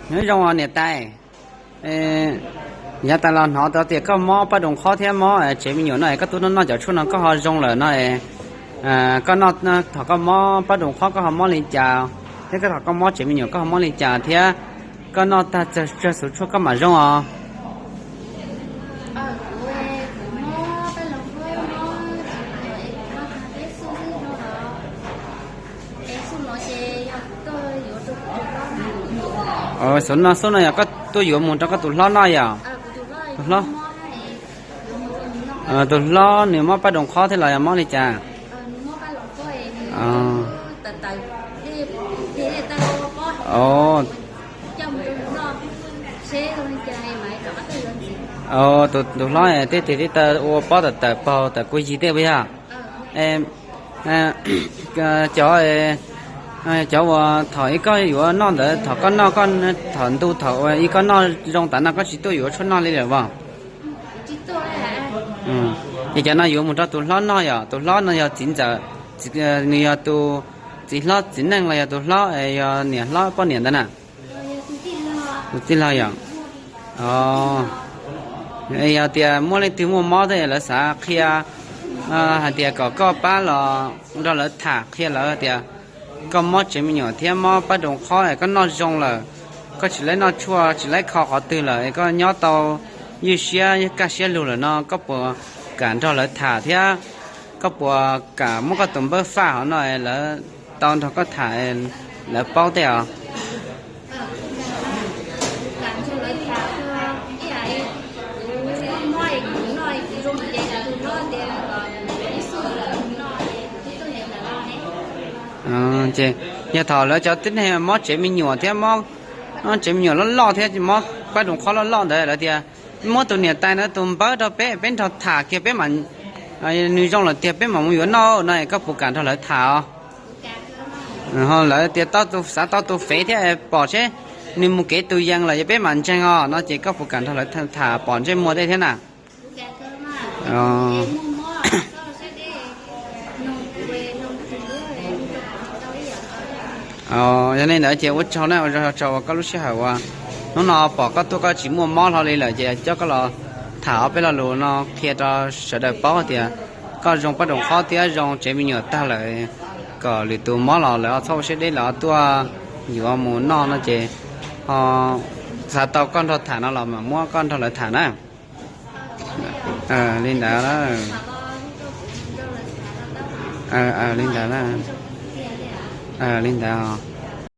Nyob zoo niam tais, yav tas los hnov tau tias koj mob paj roos qhob thiab mob tsev me nyuam no es koj tuaj noj noj cov tshuaj no koj ho zoo lawm no es, koj noj, thaum koj mob paj roos qhob koj ho mob li cas, thiab koj thaum koj mob tsev me nyuam koj ho mob li cas thiab koj noj tag tsawg xuv tshuaj koj mam zoo os? Xuv no xub no yog koj tuaj yuav mus rau koj tus hlob noj yom? Tus hlob, tus hlob nws mob paj roos qhob thiab los yog mob li cas? Tus hlob tej tig tib taw ua pob tawm tawm paug tawm kuj yig tej puas yog? Cov, cov uas thaum ib koj yuav noj ntawd thaum koj noj koj, thaum ntu thaum ib koj noj zoo tas no koj tsis tuaj yuav tshuaj noj li lawm as? Ces cov no yuav mus rau tus hlob noj yom? Tus hlob no yog txiv ntxawm, nws yog tus txiv hlob txiv neej los yog tus hlob, yog niam hlob poj niam ntawd na? Tus tij laug yom? Yog tias muaj leej twg muaj mob thiab lawv xav qhia hais tias kom koj pab los nrog lawv tham qhia lawv tias koj mob tsev me nyuam thiab mob paj roos qhob es koj noj zoo lawm, koj tsis laib noj tshuaj tsis laib kho qhov twg lawm es koj nyob tau ywj siab kaj siab lug lawm no koj puas kam nrog lawv tham thiab koj puas kam muab koj tus npawb faj hov no es lawv tau nrog koj tham, lawv paub tej os? Ces yog thaum lawv cov tib neeg mob tsev me nyuam thiab mob, mob tsev me nyuam loj loj thiab mob paj roos qhob loj loj ntawd lawv tias muab tus niam tais ntawd tus npawb rau peb, peb nrog tham kiag peb mam, nws zoo lawm tiag peb mam mus yuav noj no koj puas kam nrog lawv tham os? Lawv tias xav tau tus fev thiab pom seb nws mus kev tus yees lawm yog peb mam ntseeg os no ces koj puas kam nrog lawv tham pom ntsej muag tej thiab na? Yog li ntawd ces ua tsaug na, ua tsaug uas koj lub sij hawm uas hnub no pom koj tuaj koj tsis muaj mob hlo li lawm ces coj koj los tham ob peb lo lus no qhia rau sawv daws paub tias koj zoo paj roos qhob thiab zoo tsev me nyuam tag lawm, kom lwm tus mob los lawv txhob ua siab deb lawv tuaj yuav mus noj no ces ho xav tau koj nrog tham no los mam muab koj nrog lawv tham na. Li ntawd, li ntawd, li ntawd.